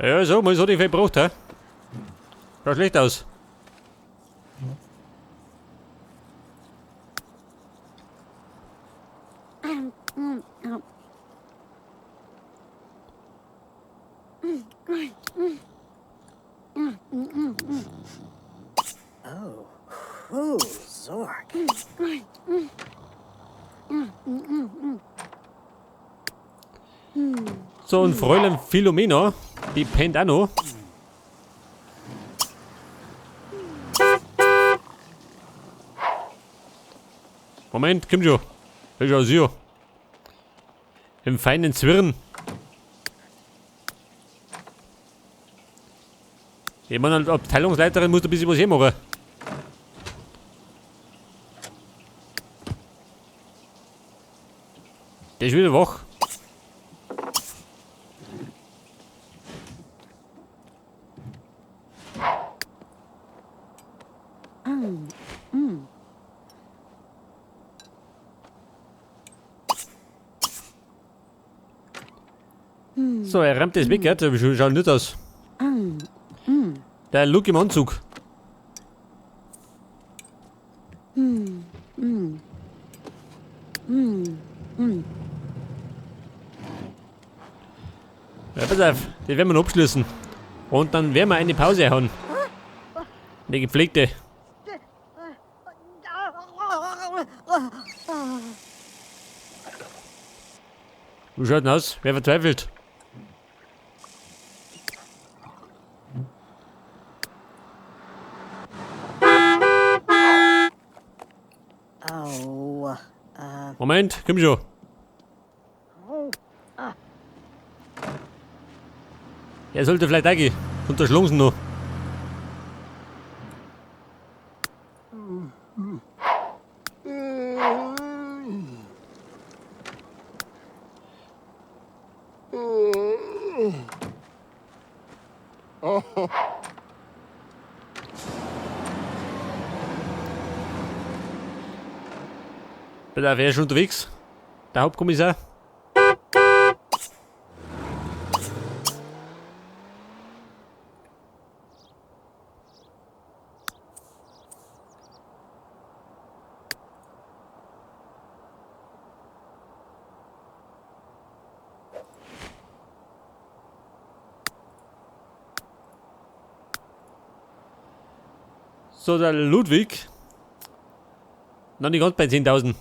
Ja, so, mal so die viel gebraucht, hä? Schaut schlecht aus. Oh, who, Zork. So, und Fräulein Philomena, die pennt auch noch. Moment, komm schon. Das ist ja sicher. Im feinen Zwirn. Ich meine, als Abteilungsleiterin muss da ein bisschen was hermachen. Der ist wieder wach. So, er rammt das weg, ja? Das schaut nicht aus. Der Look im Anzug. Ja, pass auf, die werden wir noch abschließen. Und dann werden wir eine Pause haben. Eine gepflegte. Wie schaut denn aus? Wer verzweifelt? Oh, Moment, komm schon. Er sollte vielleicht auch gehen. Unterschlagen sie noch. Da wäre schon unterwegs. Der Hauptkommissar. So, der Ludwig. Noch nicht ganz bei 10.000.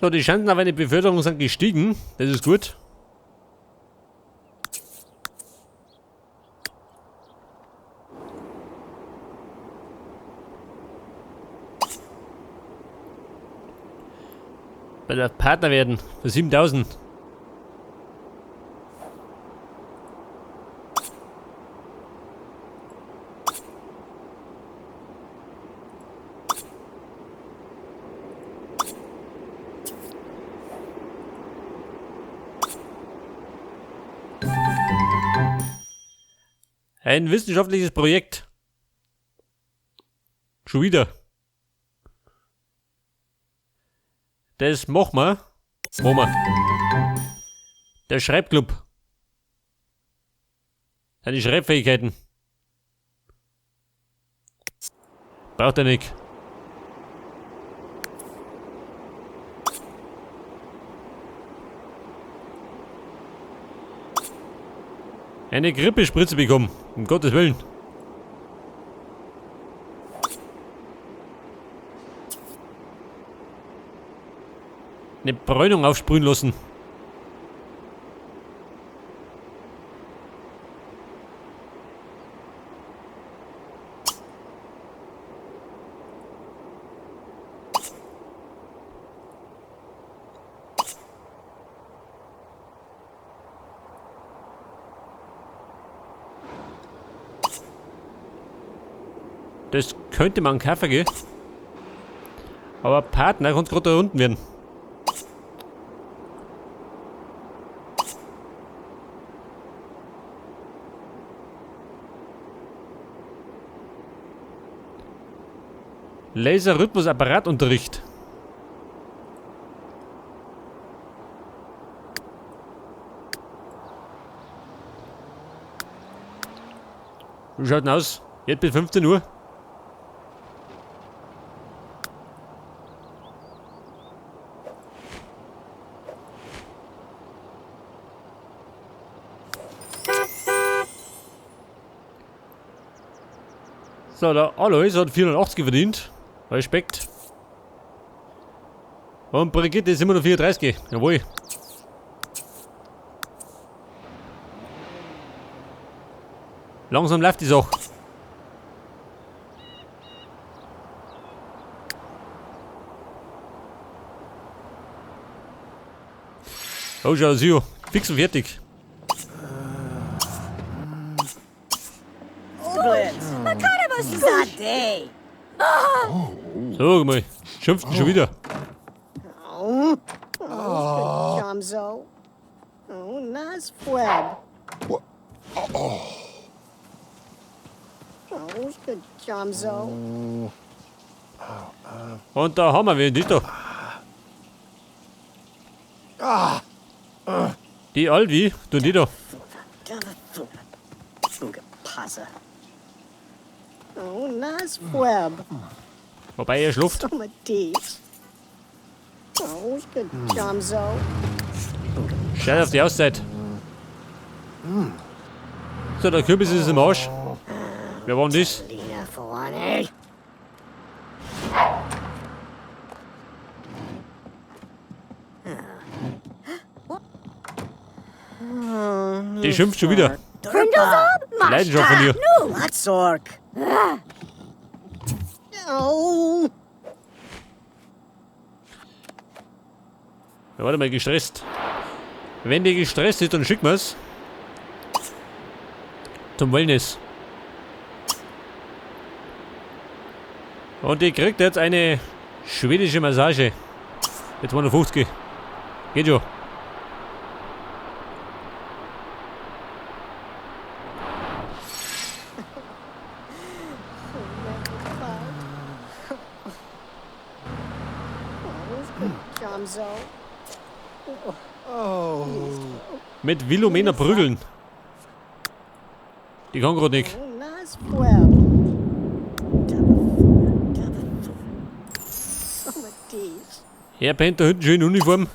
So, die Chancen auf eine Beförderung sind gestiegen. Das ist gut. Bei der Partner werden für 7.000. Ein wissenschaftliches Projekt. Schon wieder. Das machen wir. Machen wir. Der Schreibclub. Seine Schreibfähigkeiten. Braucht er nicht. Eine Grippespritze bekommen, um Gottes Willen. Eine Bräunung aufsprühen lassen. Das könnte man kaufen gehen. Aber Partner kann's grad da unten werden. Laser-Rhythmus-Apparatunterricht. Wie schaut denn aus? Jetzt bis 15 Uhr. So, der Alois hat 480 verdient. Respekt. Und Brigitte ist immer noch 34. Jawohl. Langsam läuft die Sache. Oh, schau, sieh, fix und fertig. Sag mal, schimpft schon wieder. Oh, Jamzo. Oh, Nasfweb. Oh, good Jamzo. Und da haben wir wen, die da. Die Alvi, tun die da. Oh, Nasfweb. Wobei er schläft. Scheiß auf die Auszeit. So, der Kürbis ist im Arsch. Wer war denn das? Die schimpft schon wieder. Leidenschaft von ihr. Oh. Ja, warte mal, gestresst. Wenn die gestresst ist, dann schicken wir's zum Wellness. Und die kriegt jetzt eine schwedische Massage. Jetzt 250. Geht schon. Mit Wilomena prügeln. Die kann grad nicht. Er pennt da hinten schön in Uniform.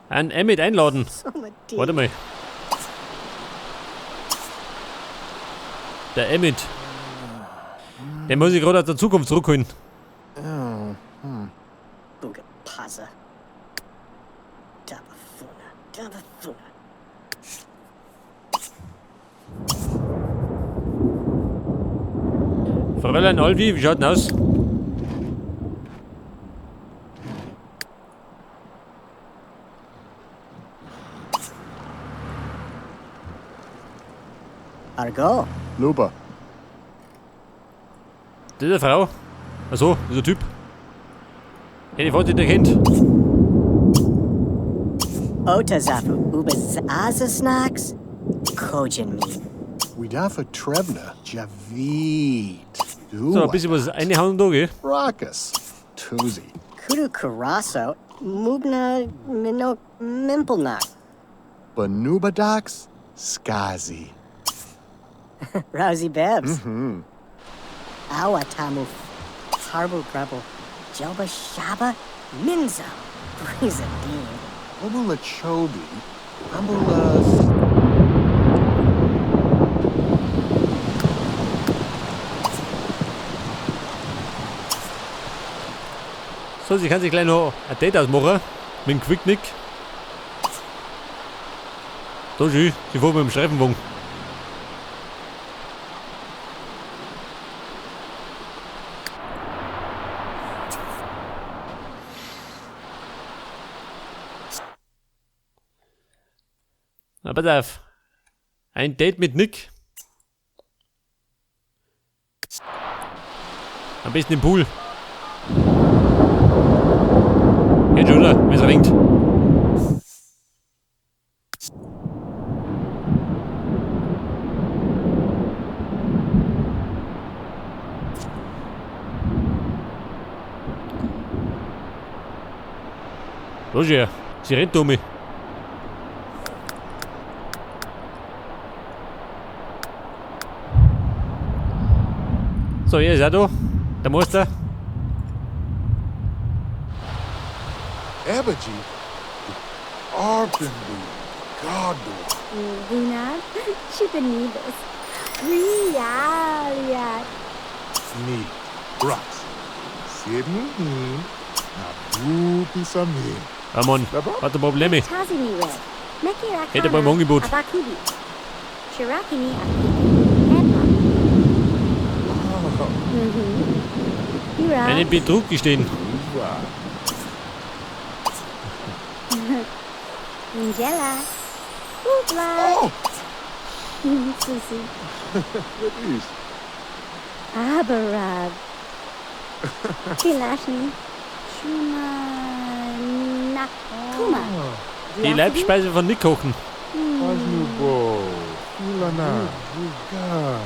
Ein Emmett einladen. Warte mal. Der Emmett. Den muss ich gerade aus der Zukunft zurückholen. Fräulein Alvi, wie schaut denn aus? Argo. Luba. Das ist eine Frau. Achso, das ist ein Typ. Hätte ich fast nicht erkannt. Otazafu Ubazazasnax Kojin. Widafa Trebna Javit. So, ein bisschen was reinhauen da, gell? Rockus. Tuzi. Kudu Karaso Mubna Mino Mimpelnak. Banubadox Skazi. Rousey Bebs. Awatamu Harbu Grubble Jelba Shaba Minzo Brizadine. Obula Chobi. Ambula. So, sie kann sich gleich noch ein Date ausmachen. Mit dem Quicknick. Da schön, sie fahren mit dem Streifenwagen. Na, pass auf. Ein Date mit Nick. Am besten im Pool. Geht schon, oder? Wenn's regnet. Los her, sie rennt um mich. So, er ist auch da. Der Meister. Abaji. Arpindu. Godor. Vunab, Chipanibus, Rialiat, Ni. Brax. Sibni. Nabupi Samir. Ah Mann, hat er Probleme. Taziniwe, Mekirakana, Hätte beim Angebot. Abakubi, Shirakini Akiki, Edma. Hira, Einen Betrug gestehen. Uwa. Njela, Ubla, Oh! Susi, What is? Abarab, Filashni, Shuma, Nakuma, Die Leibspeise von Nick kochen. Osnubo. Ulana. Uga.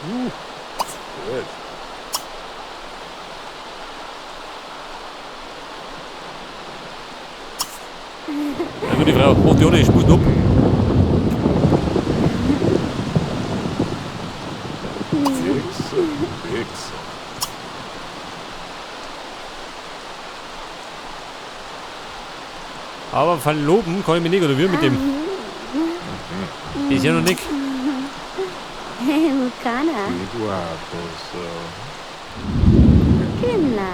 Good. Na gut, die Frau, macht die ohne, spult ab. Fixe. Fixe. Aber verloben kann ich mich nicht, oder wir mit dem. Das ist ja noch nicht. Mukana, Guapo, so. Krimla.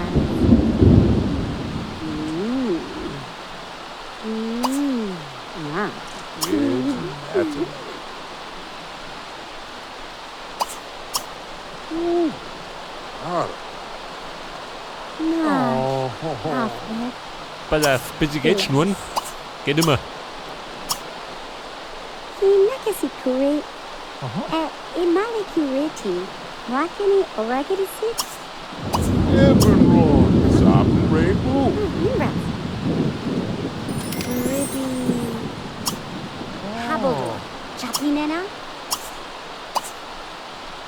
Ah. Na, Alfred. Pass auf, bisschen Geld schnurren. Geht immer. Hinakasikuri. Imalikuriti. Wakini Oragidisi. Ebenron. Zappen Rainbow. Nimbras. Ribi. Habodor. Chapinena.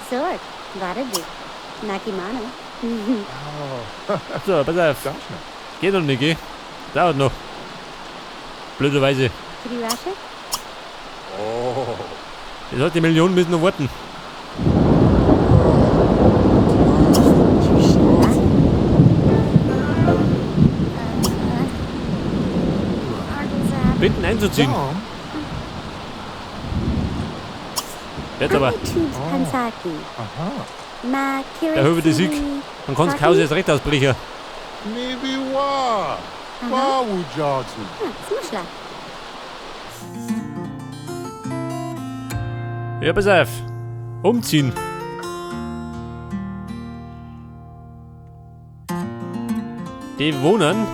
Zorg. Varadu. Nakimano. So, pass auf. Geht noch nicht, gell? Dauert noch. Blöderweise. Kirirashi? Oh. Das heißt, die Millionen müssen noch warten. Bitten einzuziehen. Jetzt aber. Aha. Der Höwe die Sieg. Dann kannst du Chaos erst recht ausbrechen. Nibiwa. Wawujatu. Ja, pass auf. Umziehen. Die wohnen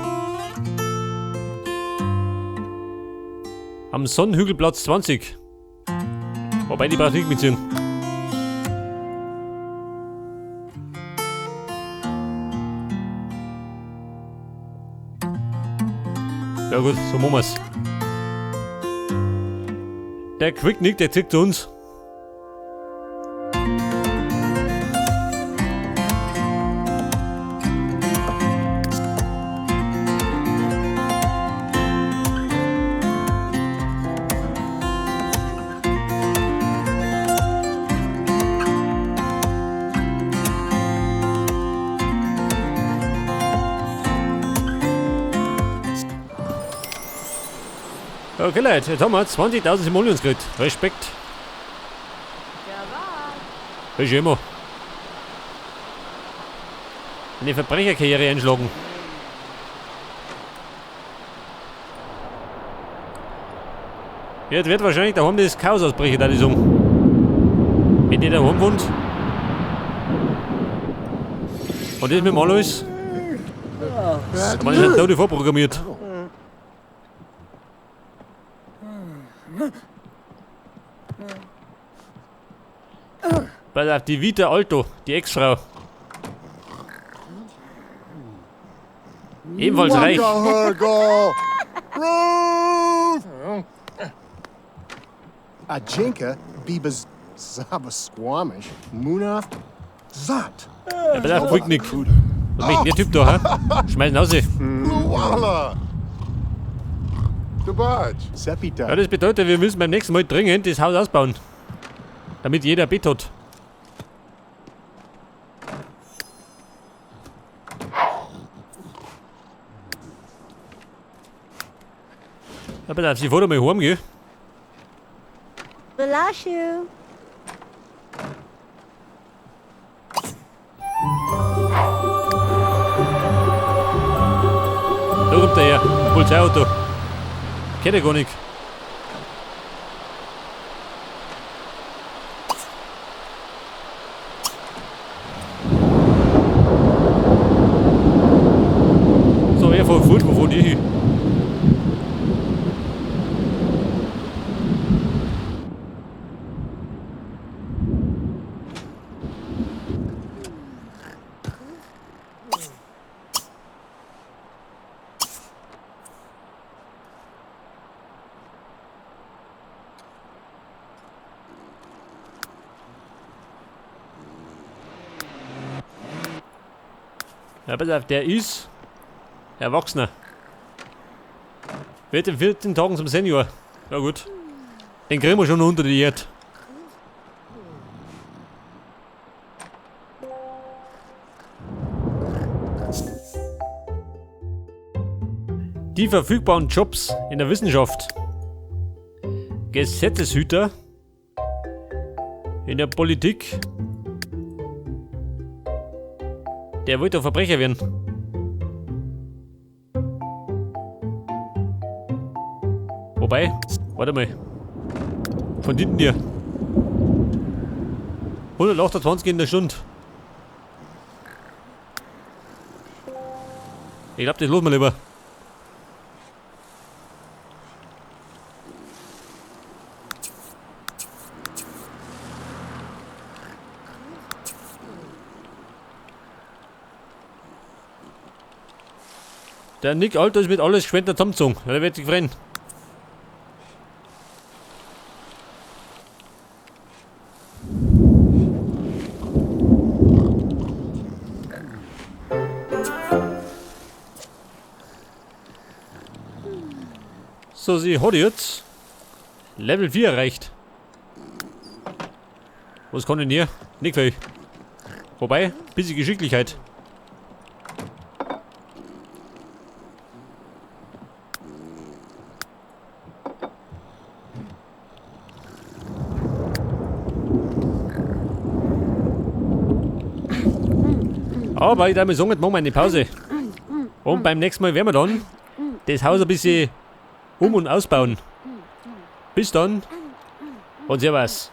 am Sonnenhügelplatz 20. Wobei, die braucht nicht mitziehen. Ja gut, so machen wir's. Der Quicknick, der zieht zu uns. Okay Leute, jetzt haben wir 20.000 Simoleons gekriegt. Respekt. Das ist immer. Eine Verbrecherkarriere einschlagen. Jetzt wird wahrscheinlich daheim das Chaos ausbrechen, da die sagen. Wenn der daheim wohnt. Und das mit dem Alois. Man ist halt da vorprogrammiert. Pass auf, die Vita Alto, die Ex-Frau. Ebenfalls reich. Ajinka, Bibas, Zaba Squamish, Munaf, Zat. Ja, pass auf, Quicknick. Was möchte der Typ da, hä? Schmeißen raus. Luwala. Debaj. Sepita. Ja, das bedeutet, wir müssen beim nächsten Mal dringend das Haus ausbauen. Damit jeder ein Bett hat. Ja, pass auf, sie fährt einmal heim, gell? Belashu. Da kommt der her. Polizeiauto. Kennt er gar nicht. So, er fährt fort, wo fährt ihr hin? Ja, pass auf, der ist Erwachsener. Wird in 14 Tagen zum Senior. Ja gut. Den kriegen wir schon unter die Erde. Die verfügbaren Jobs in der Wissenschaft. Gesetzeshüter. In der Politik. Der wollte doch Verbrecher werden. Wobei, warte mal. Von hinten hier. 128 in der Stunde. Ich glaub, das lassen wir lieber. Der Nick Alter ist mit alles geschwind zusammengezogen. Der wird sich freuen. So, sie hat jetzt Level 4 erreicht. Was kann denn hier? Nicht viel. Wobei, bisschen Geschicklichkeit. Aber ich darf mir sagen, jetzt machen wir eine Pause. Und beim nächsten Mal werden wir dann das Haus ein bisschen um- und ausbauen. Bis dann und servus.